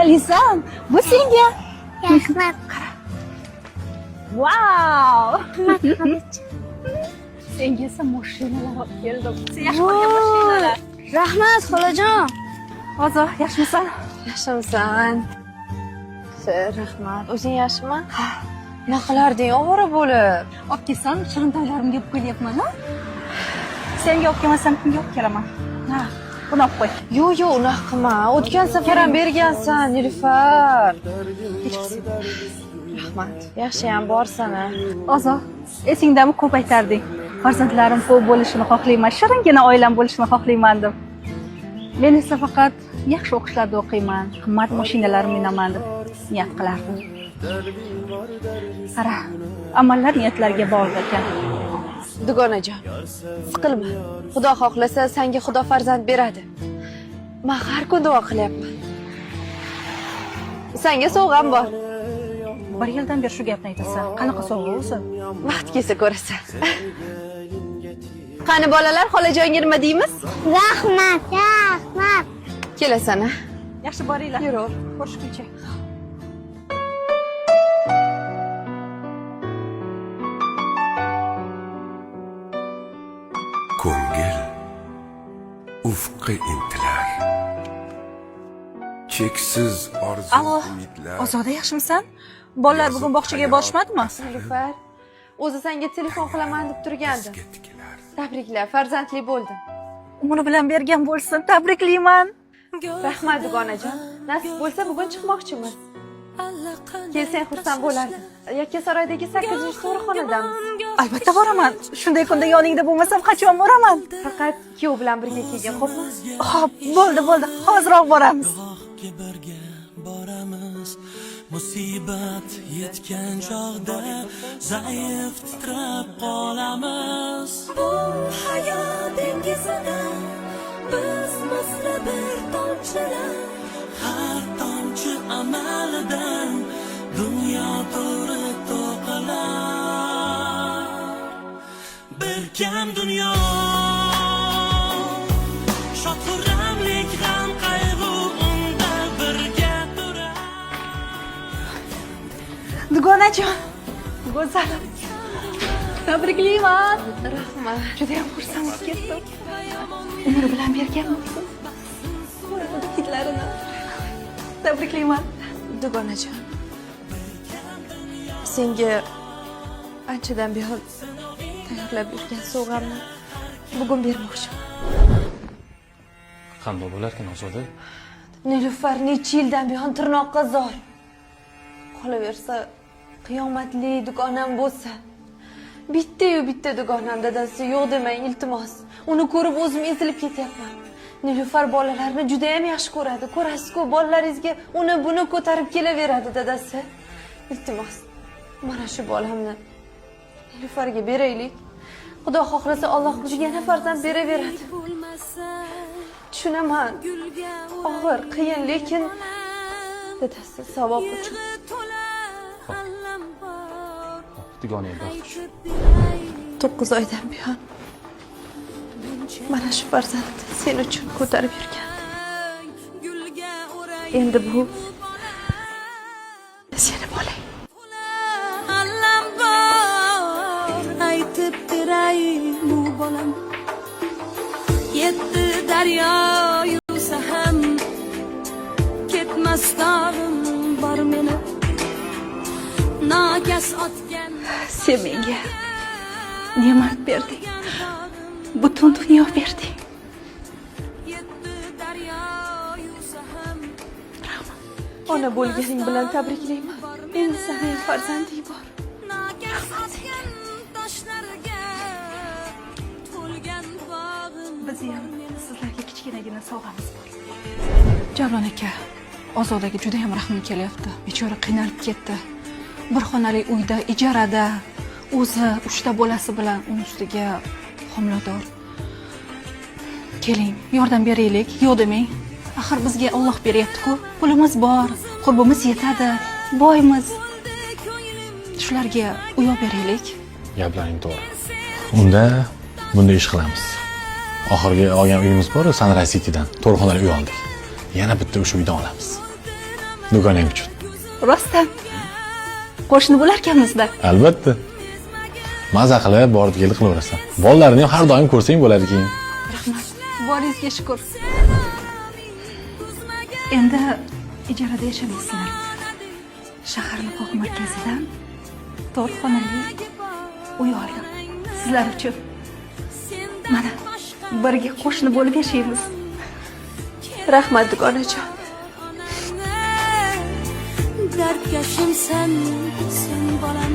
Alisan, bu senga. Rahmat. Vau! Senga esa mashinalar olib keldim. Sen yaxshi ko'rgan mashinalar. Rahmat xolajon. Ozo, yaxshimisan? Yaxshimisan? Rahmat. O'zing yaxshimi? Nima qilarding ovora bo'lib? Olib kelsam, shirin taomlarimga olib kelyapman, a? Senga olib kelmasam kimga olib kelaman? Ha, buni olib qo'y. Yo'q, yo'q, unaqa qilma. O'tgan safar ham bergansan, Nilufar. Hech. Rahmat. Yaxshiyam borsan a. Ozo, esingdami ko'p aytarding. Farzandlarim ko'p bo'lishini xohlayman, shiringina oilam bo'lishini xohlayman deb. Men esa faqat yaxshi o'qishlarda o'qiyman, qimmat mashinalar minaman deb niyat qilardim. Qara, amallar niyatlarga bog'liq ekan. Dugonajon, siqilma. Xudo xohlasa, senga Xudo farzand beradi. Men har kun duo qilyapman. Senga sovg'am bor. Bir yildan beri shu gapni aytasan. Qanaqa sovg'a o'zi? Vaqt kelsa ko'rasan. Qani bolalar, xolajonga nima deymiz? Rahmat, rahmat. Kelasan a? Yaxshi boringlar. Yuraver. Ko'rishguncha. Ko'ngil ufqqa intilar, cheksiz orzu Alo, umidlar. Ozoda, yaxshimisan? Bolalar bugun bog'chaga borishmadimi? Nilufar, o'zi senga telefon qilaman deb turgandim. Bizga tikilar. Tabriklar, farzandli bo'ldim. Umri bilan bergan bo'lsin, tabriklayman. Rahmat dugonajon. Nasib bo'lsa bugun chiqmoqchimiz. Kelsang xursand bo'lardim. Yakkasaroydagi 8-tug'ruqxonadamiz. Albatta boraman. Shunday kunda yoningda bo'lmasam qachon boraman? Faqat kuyov bilan birga kelgin, xo'pmi? Xo'p, bo'ldi, bo'ldi. Hoziroq boramiz. Uzoqga birga boramiz, musibat yetgan chog'da zaif titrab qolamiz. Bu hayot dengizida biz misli bir tomchilar. Har tomchi amalidan dunyo to'ri to'qilar. Bir kam dunyo shod xurramlik, g'am qayg'u unda birga turar. Dugonajon, go'zalim. Tabriklayman. Rahmat. Juda ham xursand bo'lib ketdim. Umri bilan bergan bo'lsin. Ko'radi hidlarini. Tabriklayman. Dugonajon. Senga anchadan buyon tayyorlab yurgan sovg'amni bugun bermoqchiman. Qanday bo'larkan, Ozoda? Nilufar necha yildan buyon tirnoqqa zor. Qolaversa, qiyomatli dugonam bo'lsa. Bitta-yu bitta dugonam, dadasi, yo'q demang, iltimos. Uni ko'rib o'zim ezilib ketyapman. Nilufar bolalarni juda ham yaxshi ko'radi. Ko'rasiz-ku, bolalaringizga uni buni ko'tarib kelaveradi dadasi. Iltimos. Mana shu bolamni Nilufarga beraylik. Xudo xohlasa, Alloh bizga yana farzand beraveradi. Tushunaman. Og'ir, qiyin, lekin dadasi, savob uchun. Xo'p, dugonang baxt uchun. 9 oydan buyon mana shu farzandni sen uchun ko'tarib yurgandim. Endi bu seni bolang. Allam bor, aytib beray bu bolam. Yetti daryo yuvsa ham ketmas dog'im bor meni. Nokas otgan Sen menga ne'mat berding. Butun dunyo berding. Yetti daryo yuvsa ham Ona bo'lganing bilan tabriklayman. Endi seni ham farzanding bor. Nokas otgan toshlarga to'lgan bog'im. Bizni ham sizlarga kichkinagina sovg'amiz bor. Javlon aka, Ozodaga juda ham rahmim kelyapti. Bechora qiynalib ketdi. Bir xonali uyda ijarada o'zi uchta bolasi bilan, uni ustiga homilador. Keling, yordam beraylik, yo'q demang. Axir bizga Alloh beryapti-ku. Pulimiz bor, qurbimiz yetadi, boymiz. Shularga uy olib beraylik. Gaplaring to'g'ri. Unda bunday ish qilamiz. Oxirgi olgan uyimiz bor, Sunrise Citydan 4 xonali uy oldik. Yana bitta o'sha uydan olamiz. Dugonang uchun. Rostdan qo'shni bo'larkanmizda. Albatta. Maza qilib borib kelib qilaverasan. Bolalarini ham har doim ko'rsang bo'ladi keyin. Rahmat, boringizga shukur. Endi ijarada yashamaysizlar. Shaharni qoq markazidan 4 xonali uy oldim sizlar uchun. Mana, birga qo'shni bo'lib yashaymiz. Rahmat, dugonajon. Dardkashimsan sen, bolam.